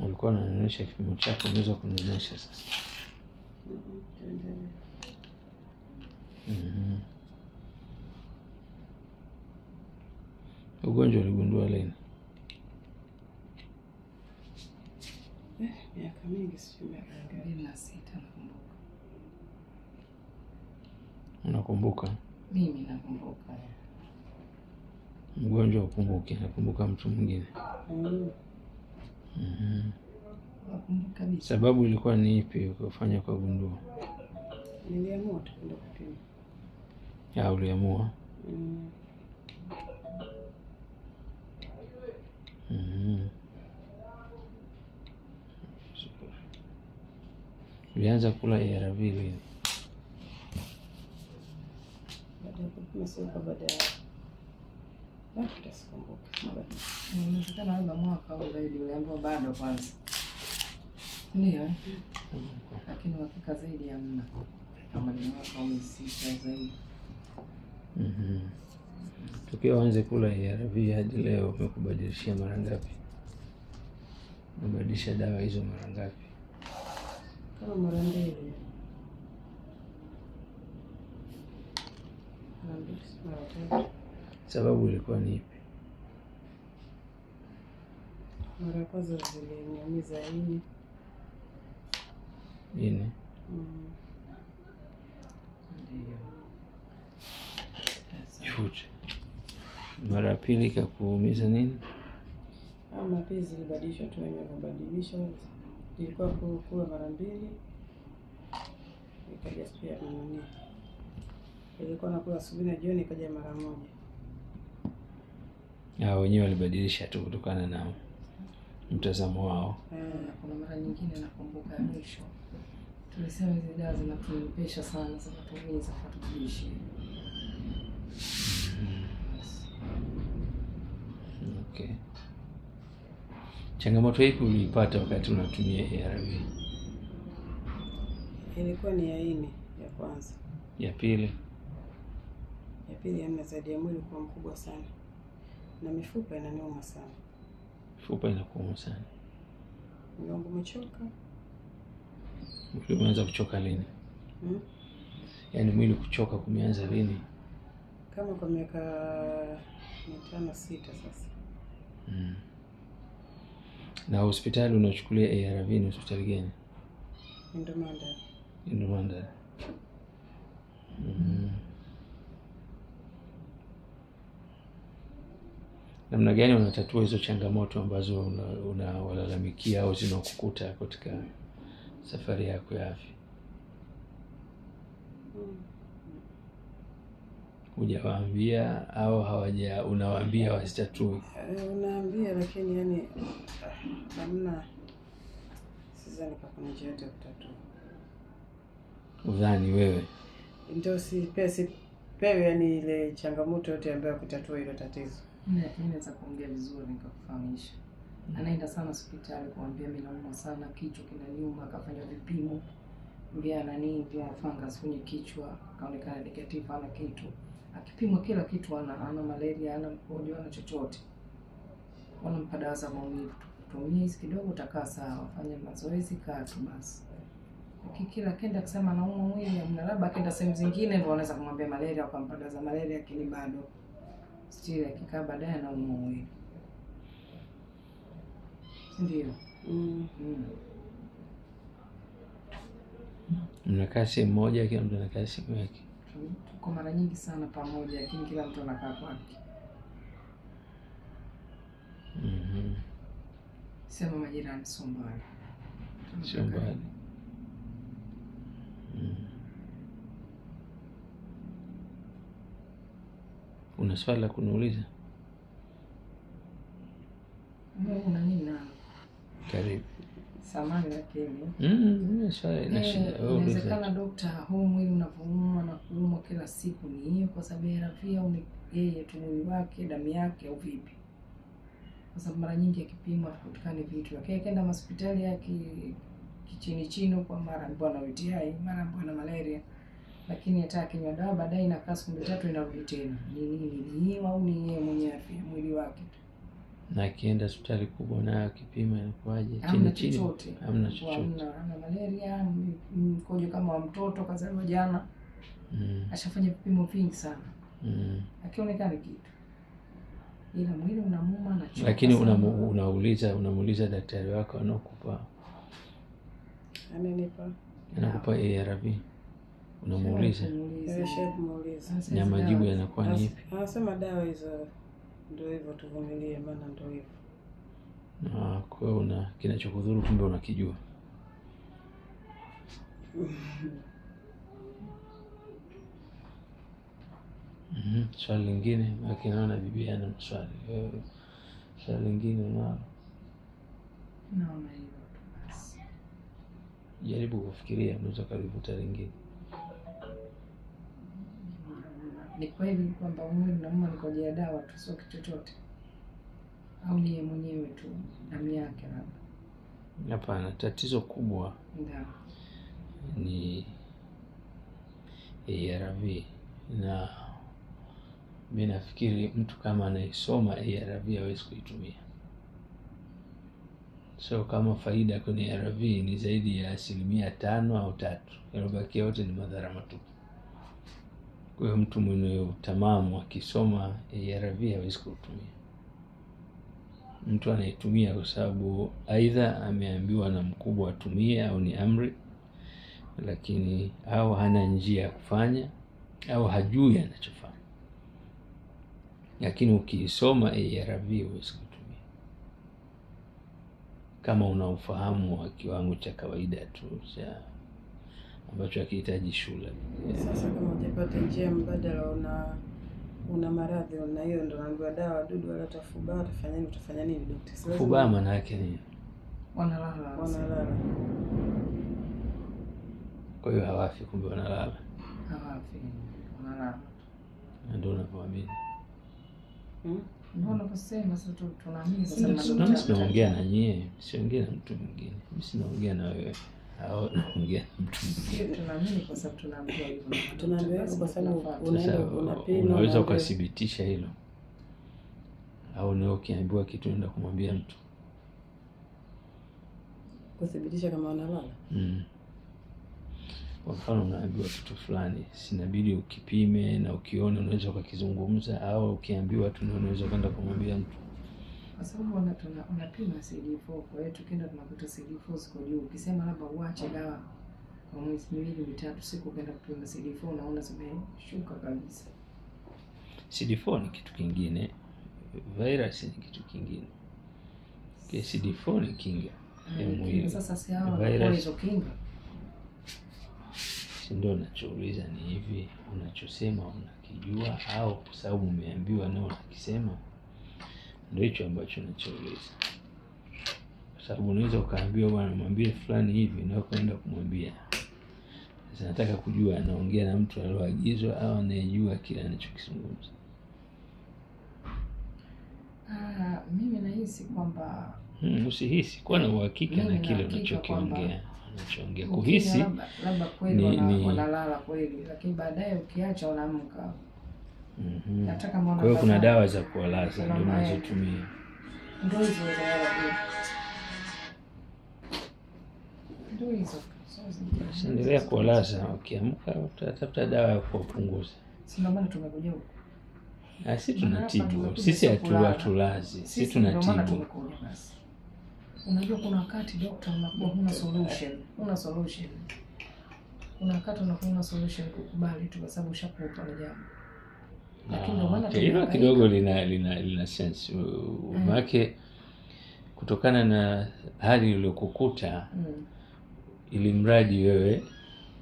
Ulikuwa unanionyesha kipimo chako, unaweza kunionyesha sasa? Ugonjwa uligundua lini? Miaka mingi, sijui miaka mingapi. 2006 nakumbuka. Unakumbuka? Mimi nakumbuka. Mgonjwa ukumbuke, nakumbuka mtu mwingine. Nakumbuka kabisa. Sababu ilikuwa ni ipi ukafanya ukagundua? Niliamua tu kwenda kupima. Ya, uliamua? Ulianza kula ARV lini? Baada ya kupima sio kwa baada ya labda sikumbuki. Inawezekana labda mwaka au zaidi, uliambiwa bado kwanza. Ndio. Lakini uhakika zaidi hamna. Kama ni mwaka au miezi 6 zaidi. Tukiwa uanze kula ARV hadi leo umekubadilishia mara ngapi? Umebadilisha dawa hizo mara ngapi? Kama mara mbili. Mara mbili, mara tatu. Sababu ilikuwa ni ipi? Mara ya kwanza ziliniumiza ini. Ini? Ndio. Jifute. Mara ya pili ikakuumiza nini? Ama pia zilibadilishwa tu, wenyewe kubadilisha. Ilikuwa kula mara mbili. Ikaja siku ya nini? Ilikuwa nakula asubuhi na jioni, ikaja mara moja. Wenyewe walibadilisha tu kutokana na mtazamo wao. Kuna mara nyingine nakumbuka ya mwisho tulisema hizi dawa zinatumpesha sana, zinatuumiza, hatujiishi. Okay. Changamoto ipi uliipata wakati unatumia ARV? Ilikuwa ni ya ini ya kwanza. Ya pili? Ya pili hamna zaidi ya mwili kuwa mkubwa sana. Na mifupa inaniuma sana. Mifupa inakuuma sana. Mwili wangu umechoka. Mwili umeanza kuchoka lini? Yaani mwili kuchoka kumeanza lini? Kama kwa miaka 5 6 sasa. Na hospitali unachukulia ARV ni hospitali gani? Indomanda. Indomanda. Namna gani unatatua hizo changamoto ambazo unawalalamikia au zinakukuta katika safari yako ya afya? Hujawaambia au hawaja, unawaambia wasitatue? Unaambia, lakini yani hamna, sidhani kama kuna njia yote ya kutatua. Udhani wewe? Ndio, sipewi yani ile changamoto yote ambayo kutatua hilo tatizo. Mimi naweza kuongea vizuri nikakufahamisha. Anaenda sana hospitali kuambia mimi naumwa sana, kichwa kinaniuma, akafanya vipimo vya nani, vya fungus kwenye kichwa, akaonekana negative, ana kitu. Akipimwa kila kitu, ana malaria, ana mkojo, ana chochote. Wanampa dawa za maumivu, tumia hizi kidogo utakaa sawa, fanya mazoezi, kaa tu basi. Lakini kila kenda kusema anaumwa mwili, hamna, labda akenda sehemu zingine ndio wanaweza kumwambia malaria, wakampa dawa za malaria, lakini bado still akikaa baadaye anaumwa mwili. Ndio. Mnakaa sehemu moja, kila mtu anakaa sehemu yake? Tuko mara nyingi sana pamoja, lakini kila mtu anakaa kwake. Sema majirani sio mbali. Sio mbali. Una swali la kuniuliza? Una nini nalo? Karibu. Samahani lakini. Swali na shida. Inawezekana dokta, huu mwili unavyoumwa na kuumwa kila siku ni hiyo kwa sababu ya ARV au ni yeye tu mwili wake, damu yake au vipi? Kwa sababu mara nyingi akipimwa hakupatikani vitu. Lakini akienda hospitali ya kichini chini kwa mara mbona UTI, mara mbona malaria. Lakini hata akinywa dawa baadaye inakaa siku 3 inarudi tena. Ni nini? Ni hiyo au ni yeye mwenye afya mwili wake? Na akienda hospitali kubwa nayo akipima inakuwaje? Chini Hamna chini, chochote, hamna chochote. Hamna malaria, mkojo kama wa mtoto kazaliwa jana. Ashafanya vipimo vingi sana. Akionekana kitu. Ila mwili unamuuma na choka. Lakini unamuuliza daktari wako anakupa Ananipa. Anakupa ARV. Unamuuliza. Nimeshamuuliza. Na majibu yanakuwa ni ipi? Anasema dawa hizo ndio hivyo, tuvumilie maana ndio hivyo. Na kwa hiyo una kinachokudhuru kumbe unakijua. Swali lingine, lakini naona bibi ana maswali. Swali lingine unalo? Naona hivyo tu basi. Jaribu kufikiria, unaweza kulivuta lingine. Ni kweli kwamba mwili unauma ni kwa ajili ya dawa tu, sio kitu chochote? Au ni yeye mwenyewe tu damu yake labda? Hapana, tatizo kubwa ni ARV, na mimi nafikiri mtu kama anayesoma ARV hawezi kuitumia. So kama faida kwenye ARV ni zaidi ya 5% au 3%, yaliyobakia yote ni madhara matupu. Kwa hiyo mtu mwenye utamamu akisoma ARV hawezi kuitumia. Mtu anaitumia kwa sababu aidha ameambiwa na mkubwa atumie au ni amri, lakini au hana njia ya kufanya au hajui anachofanya. Lakini ukiisoma ARV huwezi kutumia kama una ufahamu wa kiwango cha kawaida tu cha ambacho hakihitaji shule. Sasa kama hujapata njia mbadala, una maradhi, una hiyo ndio unaambiwa dawa wadudu wala utafubaa, utafanya nini, utafanya nini daktari? Fubaa maana yake nini? Wanalala. Wanalala. Kwa hiyo hawafi, kumbe wanalala. Hawafi, wanalala. Ndio unapoamini. Ndio unaposema sasa tunaamini kwa sababu mimi sinaongea na nyie, siongea na mtu mwingine. Mimi sinaongea na wewe. Au naongea na mtu mwingine. Tunaamini kwa sababu tunaambiwa hivyo. Tunaambiwa hivyo kwa sababu unaenda unapima. Unaweza ukathibitisha hilo. Au ni ukiambiwa kitu unaenda kumwambia mtu. Kuthibitisha kama wanalala? Kwa mfano unaambiwa kitu fulani, sinabidi ukipime na ukione unaweza ukakizungumza, au ukiambiwa tu unaweza kwenda kumwambia mtu. Kwa sababu wanapima CD4, kwa hiyo tukienda tunakuta CD4 ziko juu. Ukisema labda uache dawa kwa mwezi miwili mitatu, siku ukaenda kupima CD4 unaona zimeshuka kabisa. CD4 ni kitu kingine, virus ni kitu kingine. CD4 ni kinga ya mwili. Sasa si hawa wanakuwa hizo kinga. Ndio nachouliza ni hivi, unachosema unakijua au kwa sababu umeambiwa na unakisema? Ndio hicho ambacho nachouliza. Kwa sababu unaweza ukaambiwa bwana mwambie fulani hivi na ukaenda kumwambia. Sasa nataka kujua anaongea na mtu aliyoagizwa au anayejua kile anachokizungumza. Mimi nahisi kwamba usihisi, kuwa na uhakika na kile unachokiongea. Unachoongea kuhisi labda kweli wanalala kweli, lakini baadaye ukiacha wanaamka. Nataka maana kwa hiyo kuna dawa za kuwalaza ndio unazotumia. Ndio hizo za ARV. Ndio hizo. Endelea kuwalaza, ukiamka utatafuta dawa ya kuwapunguza. Si ndio maana tumekuja huko. Sisi tunatibu, sisi hatulazi, sisi tunatibu. Unajua kuna wakati doctor unakuwa huna solution, huna solution. Kuna wakati unakuwa huna solution, kukubali tu kwa sababu ushakutwa na jambo. Lakini ndio maana hilo kidogo lina sense. Maana kutokana na hali iliyokukuta ili mradi wewe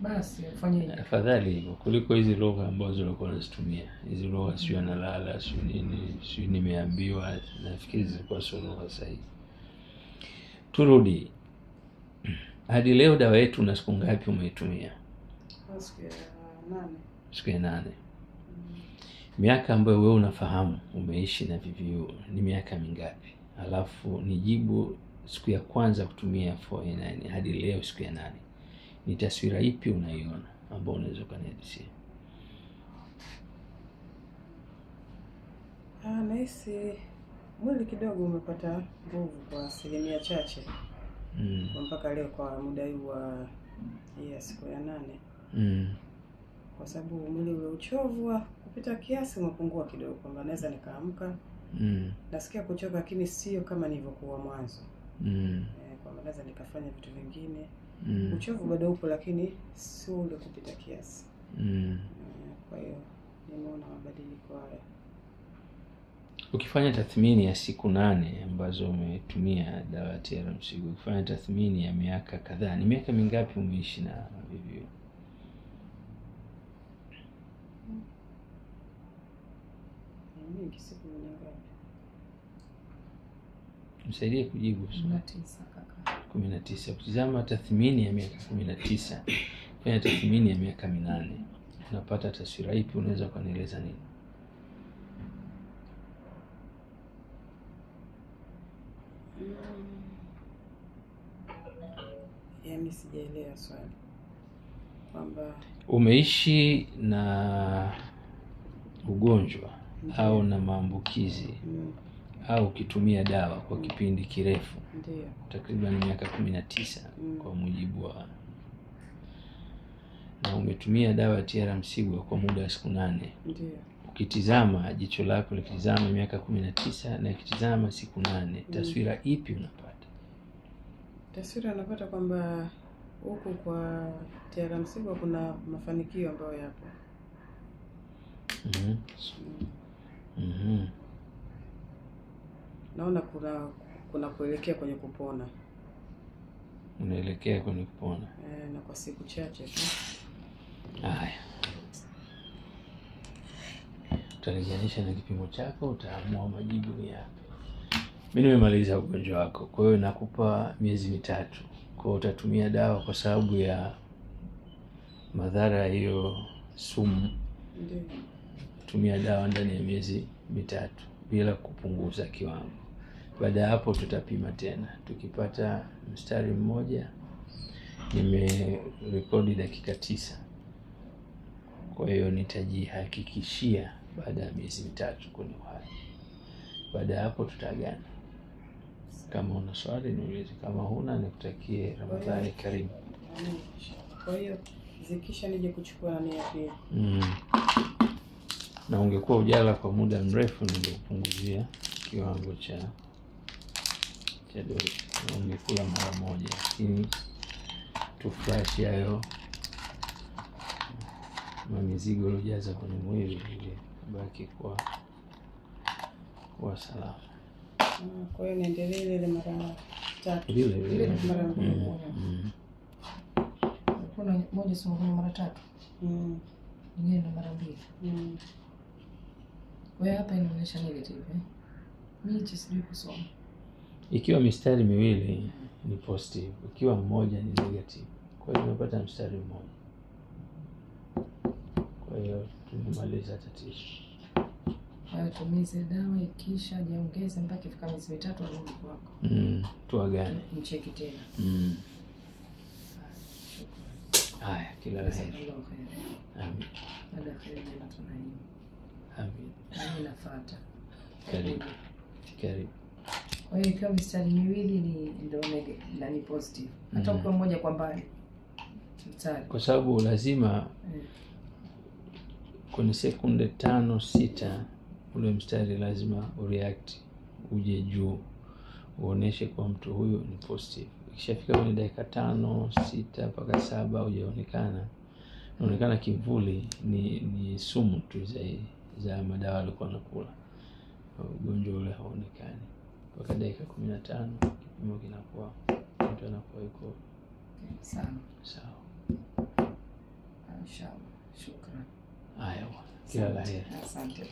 basi ufanye afadhali hivyo kuliko hizi lugha ambazo ulikuwa unazitumia. Hizi lugha sio analala, sio nini, sio nimeambiwa, nafikiri zilikuwa sio lugha sahihi. Turudi hadi leo, dawa yetu una siku ngapi umeitumia? Siku ya 8. Siku ya 8. Miaka ambayo wewe unafahamu umeishi na VVU ni miaka mingapi? Alafu nijibu siku ya kwanza kutumia 4A9 hadi leo siku ya 8. Ni taswira ipi unaiona ambayo unaweza kunihadithia? Nahisi Mwili kidogo umepata nguvu kwa asilimia chache. Kwa mpaka leo kwa muda huu wa siku ya 8. Kwa sababu mwili ule uchovu wa kupita kiasi umepungua kidogo, kwamba naweza nikaamka. Nasikia kuchoka lakini sio kama nilivyokuwa mwanzo. Kwamba naweza nikafanya vitu vingine. Uchovu bado upo lakini sio ule kupita kiasi. Kwa hiyo nimeona mabadiliko haya. Ukifanya tathmini ya siku 8 ambazo umetumia dawa ya TR Msigwa, ukifanya tathmini ya miaka kadhaa, ni miaka mingapi umeishi na VVU? Mingi, siku ngapi? Msaidie kujibu. 19 kaka. 19. Ukitazama tathmini ya miaka 19, fanya tathmini ya miaka 8, unapata taswira ipi? Unaweza kunieleza nini? Yaani sijaelewa swali. Kwamba umeishi na ugonjwa au na maambukizi au ukitumia dawa kwa kipindi kirefu. Ndiyo. Takriban miaka 19 kwa mujibu wa, na umetumia dawa ya TR Msigwa kwa muda wa siku 8. Ndiyo. Ukitizama jicho lako likitizama miaka 19 na ikitizama siku 8, taswira ipi unapata? Taswira unapata kwamba huku kwa TR Msigwa kuna mafanikio ambayo yapo. Naona kuna kuelekea kwenye kupona. Unaelekea kwenye kupona. Na kwa siku chache tu. Haya. Utalinganisha na kipimo chako, utaamua majibu ni yapi. Mimi nimemaliza ugonjwa wako, kwa hiyo nakupa miezi 3. Kwa hiyo utatumia dawa kwa sababu ya madhara hiyo sumu. Ndiyo. Tumia dawa ndani ya miezi 3 bila kupunguza kiwango. Baada hapo tutapima tena. Tukipata mstari mmoja, nimerekodi dakika 9. Kwa hiyo nitajihakikishia baada ya miezi 3 kwenye uhai. Baada hapo tutaagana. Kama una swali niulize, kama huna nikutakie Ramadhani karimu. Kwa hiyo zikisha nije kuchukua nani ya pili. Na ungekuwa ujala kwa muda mrefu ningekupunguzia kiwango cha dozi. Ungekula mara moja, lakini tu flash hayo mizigo uliojaza kwenye mwili ili baki kwa salama. Kwa hiyo niendelee ile mara 3. Ile mara 2. Kuna moja sio mara 3. Nyingine ndo mara 2. Kwa hiyo hapa inaonyesha negative Mimi sijui kusoma. Ikiwa mistari miwili ni positive, ikiwa mmoja ni negative. Kwa hiyo tumepata mstari mmoja. Kwa hiyo tumemaliza tatizo. Kwa hiyo tumize dawa ikisha jiongeze mpaka ifika miezi 3 arudi kwako. Tuagane. Mcheki tena. Haya, kila la heri. Amin. Baada kheri na tunaimba. Amin. Mimi nafuata. Karibu. Karibu. Kwa hiyo ikiwa mistari miwili ni ndio na ni positive. Hata ukiwa mmoja kwa mbali. Mstari. Kwa sababu lazima kwenye sekunde 5 6 ule mstari lazima ureact uje juu uoneshe kwa mtu huyu ni positive. Ikishafika kwenye dakika 5 6 mpaka 7 hujaonekana, inaonekana kivuli ni sumu tu za madawa alikuwa anakula. Ugonjwa ule haonekani mpaka dakika 15 kipimo kinakuwa mtu anakuwa yuko sawa. Sawa. Inshallah. Shukran. Haya, kila la heri. Asante.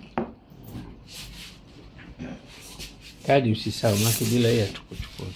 Kadi usisahau, maana bila yeye hatukuchukua.